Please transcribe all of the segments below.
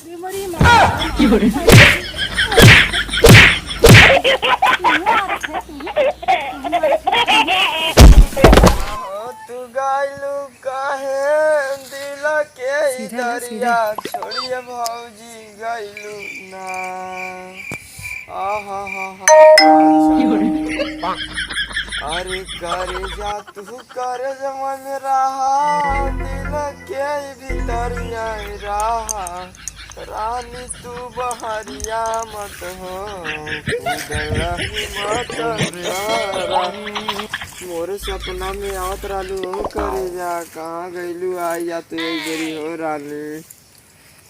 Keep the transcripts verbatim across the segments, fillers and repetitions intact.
ओ तू गइलू काहे दिल के सीधा ना, दरिया सीधा। छोड़िए भौजी गइलू ना। आहा हा हा। अरे करे जा तू करे जवन रहा दिल के भीतरिया रहा। रानी तू बहरिया मत हो, उदय मत करा। मोरे सपना में आवत रहलू हो करे जा, कहाँ गइलू? आई जा तू एक बेरी हो रानी।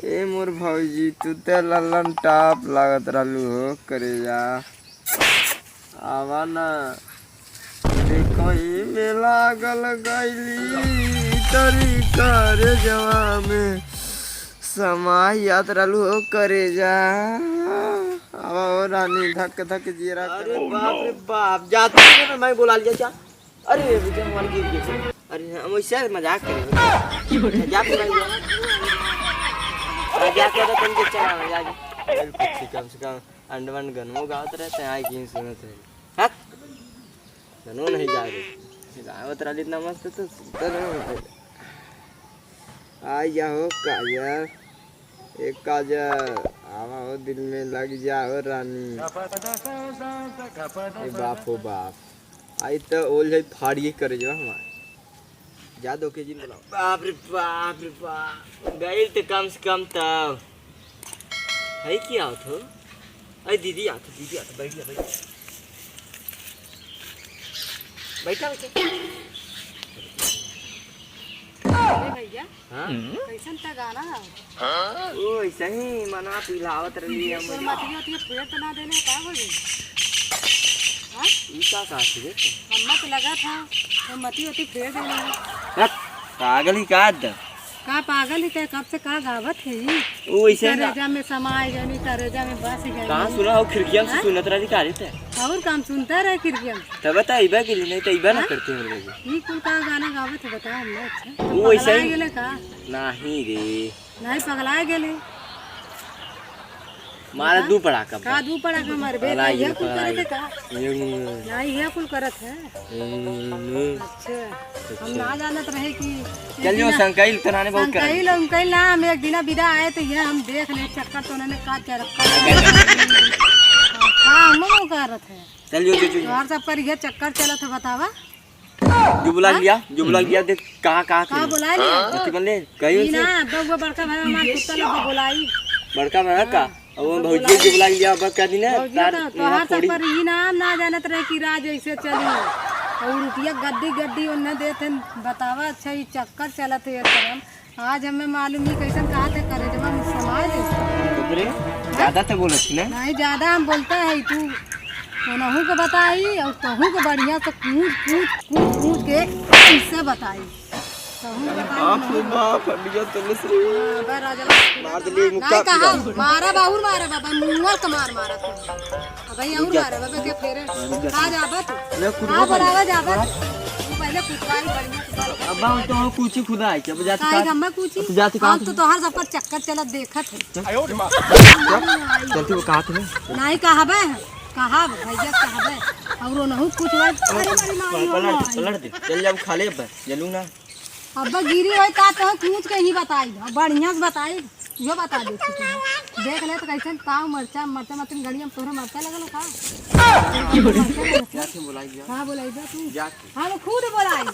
ए मोर भौजी, तू ते लल्लन टाप लागत रहलू हो करे जा। आवा ना, देखो ई में लागल गइली तरी करे जवा में समाई याद रहलू हो करे जा। आवा हो रानी, धक धक जियरा अरे करे। बाप रे बाप, जाती है ना, मैं बुला लिया क्या? अरे विजय हमारे गिर गए। अरे हम वैसे मजाक कर रहे हैं। जा फिर भाई। जा कर तुम के चला जा। अरे कुछ कम से कम अंडमान गनमो गावत रहते हैं, आई की सुनत है। हट। गनो नहीं जा रहे। गावत रहली इतना मस्त तो सुनते रहो। आ जा हो काजल, ए काजल, आवा हो दिल में लग जा हो रानी। ए बाप हो बाप, आई तो ओल जाई फाड़िए करे जो हमार। जा दो के जी बुलाओ। बाप रे बाप रे बाप, गइल तो कम से कम तब। है की आवत हो? अरे दीदी आवत हो, दीदी आवत हो, बैठ जा, बैठ जा। बैठा, बैठा। अरे भैया, हाँ? कैसन त गाना है? ओ, ऐसे ही मना पिलावत रहली हम। तोर मतियो ओतियो फेर त ना देले, का हो गई? हाँ? ई का कहत हवे? हम्मा तो लगा था, तो मतियो ओतियो फेर देले। हट, पागल ही का द? का पागल ही ते? कब से का गावत है ई? ओ, ऐसे ना। करेजा में समाए गनी, करेजा में बस गनी। कहाँ सुना हो? खिड़किया से हाँ? सुनत रहली का रे ते? और काम सुनता रहे खिड़किया में। तब त अइबे के लिए, नहीं तो अइबे ना हाँ? करते हम लोग। ई कुल का गाना गावत है, बताओ हमने। अच्छा, तो वो ऐसा पगला ही गेले का? नहीं रे। नहीं, पगला गेले। मारा बता। दू पड़ाका का बा। दू पड़ाका मारबे? पगला ये गेले, कुल पगला करत है गेले। का? ये मुंह। नहीं, ये कुल करत है। ये मुंह। अच्छा, हम ना जानत रहे कि चल जो संकैल तो नाने बहुत करत। संकैल, उनकैल ना, हम एक दिना बिदा आए तो ये हम देख ले चक्कर तो उन्होंने का चरक्का। हाँ, का हम करत है। चल जो, जो, जो, जो। तोहार सब कर ये चक्कर चलत है, बतावा। जो बुला हाँ? लिया, जो बुला लिया, देख, कहाँ, कहाँ का थे? बुला लिया? अथी बन ले, कहीं ई से। ना, अब वो बड़का भाई हमार कुत्ता लोग बुलाई। बड़का भाई का? हाँ। अब वो अब भौजी बुलाई। जो बुला लिया, अब क्या दिन है? भौजी तार तो, यहाँ तोहार सब थोड़ी। पर ई नाम ना जानत रहे कि राज ऐसे चली। और रुपया गड्डी, गड्डी उन्हें देते, बतावा, अच्छा, ई चक्कर चलत है, ये तरह। आज हमें मालूम ही कैसन कहा थे करे जब हम समाज है। चुप रे, ज्यादा तो बोलत थी ना। नहीं, ज्यादा हम बोलता है, तू उनहू के बताई और तहू के बढ़िया से कूद, कूद, कूद, कूद के इससे बताई। तहू के बताई, बाप रे उनहू के। बाप, हड्डियाँ तोड़ले से। हाँ, बे राजा, मार देली मुक्का नहीं कहा, पूरा। मारा बाहुर मारा बाबा, मुँह तो मार मारा तू। अबे और रुक जा। मारे, बाबा के फेरे। हाँ, रुक जा। कहाँ जाबा तू? ले, कुछ कहाँ बोल। बुलावा जाबा तू? तू पहले कुछ भाई बढ़िया से बोल। अब हम तो कुछ ही खुदा है, क्या जाति काहे का? हम कुछ ही? तू जाति का हम तो है? तोहार सबका चक्कर चलत देखत है। चल। चल, तू कहा थे? नहीं कहबे, कहब, भैया कहबे। और वो नहीं कुछ भाई, अरे मेरी माई हो पलट, माई। पलट दे, चल जाओ खा ले अब, जलू ना। अब गिरी होई ता तो पूछ के ही बताई, अब बढ़िया से बताई, यो बता दे तू। देख ले तो कैसे ताव मरचा, मरचा मरचा गड़िया में तोहरा मरचा लगल हो का? जाके बुलाई जा। हाँ, बुलाई जा तू। जाके। हाँ, वो खुद बुलाई।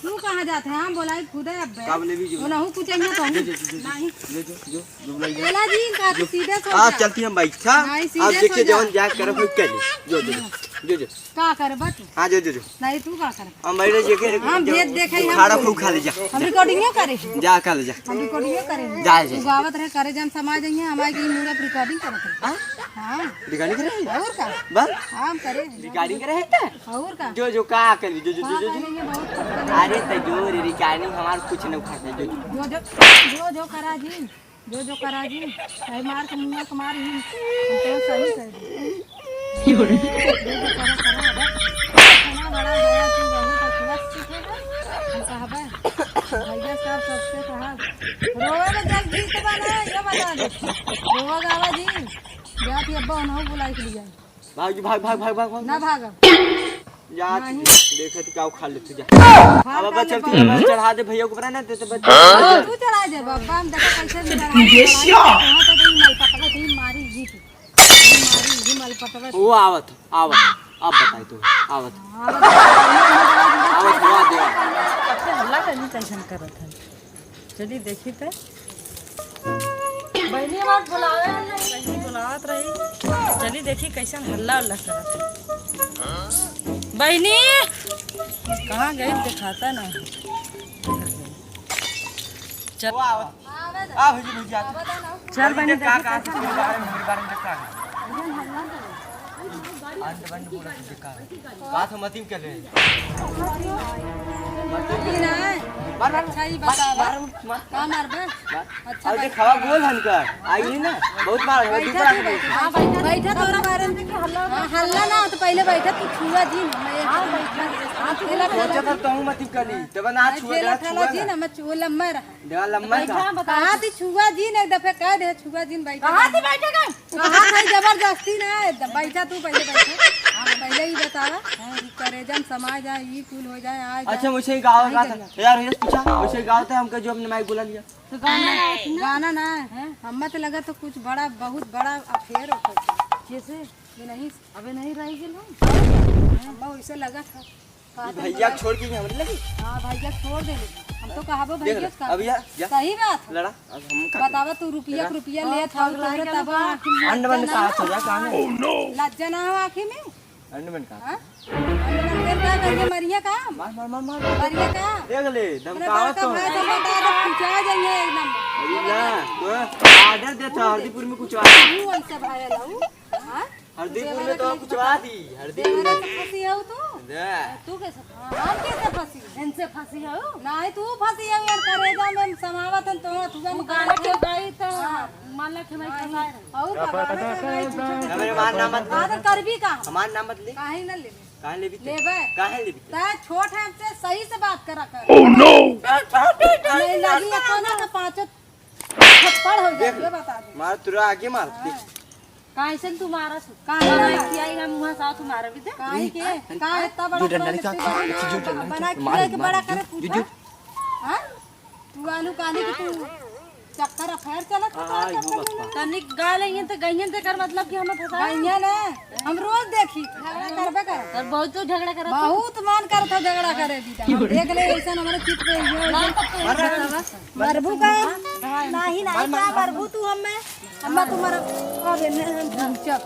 तू कहाँ जाते हैं? हम बुलाई खुद है अब। का बोले भी जो। वो नहु कुछ नहीं तो जो, जो, जो, जो, नहीं। जो, जो, जो, जो बुलाई जा। बोला जी, इनका तो जो। सीधे सो आप जा। चलती हम बाइक था। नहीं, आप सीधे देखे सो जा। जवन जाए करब, हम कर ले। जो, जो, हाँ। जो, जो। का करबा तू? हाँ, जो, जो, जो। नहीं, तू का करबा? हम बैठे जे के हम भेद देखे, हम खाड़ा खूब खा ले जा। हम रिकॉर्डिंगो करे। जा, खा ले जा। हम रिकॉर्डिंगो करे। जा, जा। तू गावत रहे, करे जन समाज है, हमारे की मूरत रिकॉर्डिंग करत रहे। हाँ? हाँ। रिकॉर्डिंग करे? और का? बस? हाँ, हम करे। रिकॉर्डिंग करे है क्या? और का? जो, जो, का कर, जो, जो, जो, का जो, जो। करेंगे, बहुत कुछ करेंगे। अरे, तो जो रे रिकॉर्डिंग हमार कुछ नहीं उखाड़ते, जो, जो। जो, जो, जो, जो करा जी। जो जो करा जी, चाहे मार के मुँह के मार ही, हम तो सही कर दी। जो जो करा, करा, अब इतना बड़ा होया तू बहुत अखिया से सीखेगा, हम कहबे। भैया साहब सबसे कहा, रोवे में जल जीत बा ना, ये बता दे। रोवा गावा जी, जात ये अब्बा उन्हों बुलाई के लिए। भाग जी, भाग, भाग, भाग, भाग, भाग। ना भागब। जा, नहीं। देखत का उखाड़ ले तू, जा। हाँ, अब, अब चल, तू चढ़ा दे भैया के ऊपर ना, ते, ते, बच- तू चढ़ा दे, बाबा, हम देखो कैसे भी चढ़ा दे, ये चढ़ा दे, क्या? वहाँ तो नहीं मल पकड़ा थी, मारी जी थी। मारी जी मल पकड़ा। वो आवत, आवत, अब बताई तू, आवत। हाँ, बता। आवत, हुआ दे। सबसे हल्ला करनी कैसन करत है। चली देखी त। बहिनी हमार बुलावे नहीं। बहिनी बुलावत रही। चली देखी कैसन हल्ला उल्ला करत है। बहिनी! कहाँ गई? दिखाता ना। चल। वो आवत। आ भौजी, भौजी, आ। चल बहिनी, बहिनी, का, देखी का, कैसन हल्ला। मेरे बारे में का? अंड बंड पूरा देखा। बात हम अतीम कर रहे हैं। ई ना। मार, मार, अच्छा, ई मार, बता, मार, मार। का मारबे? मार। अच्छा, और बैठ। देखावा गोल हन का। आई ही ना। बहुत मार, बैठा दुकान तू, में। बैठा। हाँ, बैठा। बैठा तोरा बारे में। हाँ, हल्ला ना हो तो पहले बैठा, तू छुआ जी ना, मैं हाँ, बैठा। हाँ, तू खेला, खेला। सोचा था तू मत कर ली। तब ना मैं छुआ खेला, दे, खेला छुआ जी ना। ना, मैं छुआ लम्बा रहा। देवा लम्बा बैठा, का। बता। कहा थी छुआ जी ना, एक दफे कह दे, छुआ जी ना, बैठा। कहा थी बैठा का? कहा था, जबरदस्ती ना है, एकदम। बैठा तू, पहले बैठा। हाँ, पहले ही बतावा। हाँ, ई करेजा में समा जाए, ई कुल हो जाए, आ जाए। अच्छा, वैसे ही गावा, नहीं गाता। करिया। यार, ये पूछा, वैसे ही गाता है, हमका जो अपने माइक बुला लिया। तो गाना, गाना ना है। हैं? हम्मा तो लगा तो कुछ बड़ा, बहुत बड़ा affair होता है। कैसे? ये नहीं। अबे नहीं रह गेल हम। हम्मा वैसे लगा था। ई भैया छोड़ के हमरे लगी। हाँ, भैया छोड़ दे। हम तो कहबो देख भैया ले, का। अब या, या। सही बात है। लड़ा, अब हम का बतावा करी? तू रुपया लड़ा। के रुपया हाँ, लेत हऊ, पगला तोरे गेल तब बा। आँखी में अंड बंड लज्जा ना का हो। हो जा, कहाँ है? लज्जा ना हो आँखी में? अंड बंड का? हाँ? अंड बंड का करके मरिया का? मार, मार, मार, मार। मरिया का? देख ले, धमकावत तो। भाई, हम बता दे, कुछ आ जाइए एकदम। अरे ना, तो order देता हरदीपुर में कुछ आ। तू हमसे भाई लाऊ, हाँ? हरदीपुर में तो कुछ बात ही, हरदीपुर में। देवरा से फंसी हऊ तू? दे। तू कैसे? हाँ, हम कैसे फंसी? इनसे फंसी हऊ? नहीं, तू फंसी हऊ यार, करेजा में समावत हन तो, तू हम गाना के गाई तो हाँ। मान ला कि हमारी हाँ, फंसाए रहे। और का गाना के गाई तू? हमारे मान ना मत। हाँ, तो करबी का? हमार नाम मत ले। काहे ना लेबे? काहे लेबी ते? लेबे। काहे लेबी ते? तै छोट है, हमसे सही से बात करा कर। Oh no! नहीं, लगी है तो ना, तो पाँचों थप्पड़ हो जाए, देख, ये बता दे। मार तुरा आगे मार, हाँ। देख। काहे से तू मारा सु? काहे ना मारा? खियाई हम मुँह साथ मारा भी दे। काहे के? काहे इतना बड़ा जो डंडा plan निकाल, इतनी बड़ी जो डंडा बना निकाल, खिलाई के मार, बड़ा मार, करे जो, पूछा? जो। हाँ? तू आलू काली की तू चक्कर अफेयर चलत है, आई हो बप्पा। तनिक गा लेंगे तो गइयन ते कर मतलब कि हमें फंसा। गइयन है, हम रोज देखी, झगड़ा करबे कर। और बहुत तो झगड़ा करत है। बहुत मन करत है झगड़ा करे दीदा। हम देख ले ऐसा हमारे चित पे ये ना तो तू मरबू का? नहीं, नहीं, का मरबू तू हमें? अम्मा, तू मर, अबे, नहीं, हम चुप।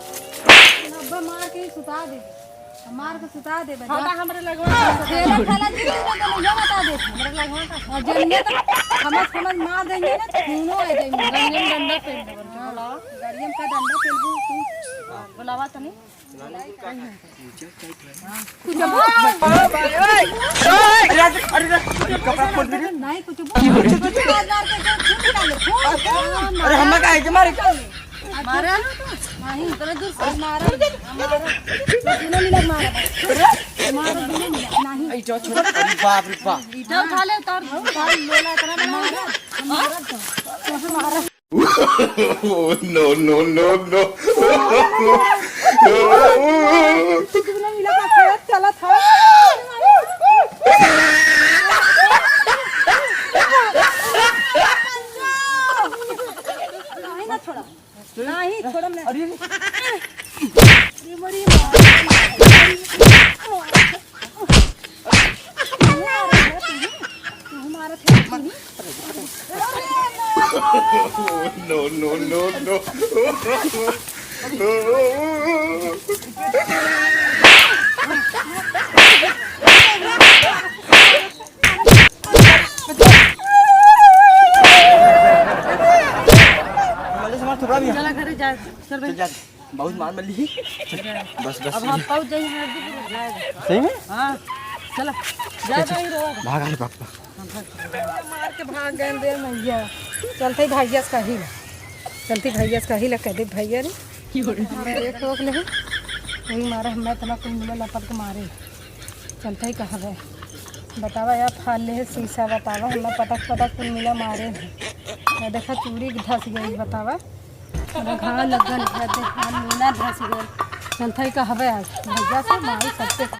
अब्बा मार के ही सुता दे। मार के सुता दे, बजा। हाँ, तो हमरे लगवा। खेला, खेला, जी, तू तो मुझे बता दे। हमरे लगवा का? और जब ये तो समझ, समझ मार देंगे ना, तो खूनो आ जाएंगे। रंजन डंडा पेल दे, हाँ। बुलावा। गाड़ियन का डंडा पेल दू, तू। बुलावा तनी। कुछ अरे, अरे, अरे, कपड़ा खोल दे रे। नहीं, कुछ बोल। कुछ बाजार के जो खून निकाले, खून। अरे, हमें काहे के मारे? मारा? नहीं, इतना दूर से मारा। मारा। दोनों मिला मारा। मारा, दोनों मिला। नहीं। ई जो छोड़, अरे बाप रे बाप। ईटा उठा ले, तार, तार लोला इतना बड़ा हो गया। मारा तो। मारा। Oh, no, no, no, no। कितना मिला का खेत चला था। नहीं ना छोड़ा। नहीं, छोड़म ना। अरे, अरे। अरे, मरी माँ। तू मारा थे, तू। No, no, no, no। हमारे सामान थोड़ा भी है। चला घरे जा, चल भाई। चल जा। बहुत मार मली। बस, बस। अब हम पहुँच जाइए हरदीपुर, जाएगा। सही में? हाँ, चला। जा, जा, ही रहो। भाग, अरे बाप रे। मार के भाग गए रे मैया। चलते ही भैया से कही ला। चलते ही भैया से कही ला, कह दे, "भैया रे, हमें एक ठोक ले।" वही मारे हमें इतना कुल मिला लपट के मारे। चलते ही कहा गए। बतावा यार, फाड़ ले है शीशा, बतावा, हमरा पटक पटक कुल मिला मारे है। या देखा, चूड़ी धस गई, बतावा, हमरा घाव लग गल है, देख, हम मीना धस गल। चलथई कहबे आज भैया से, माई सबसे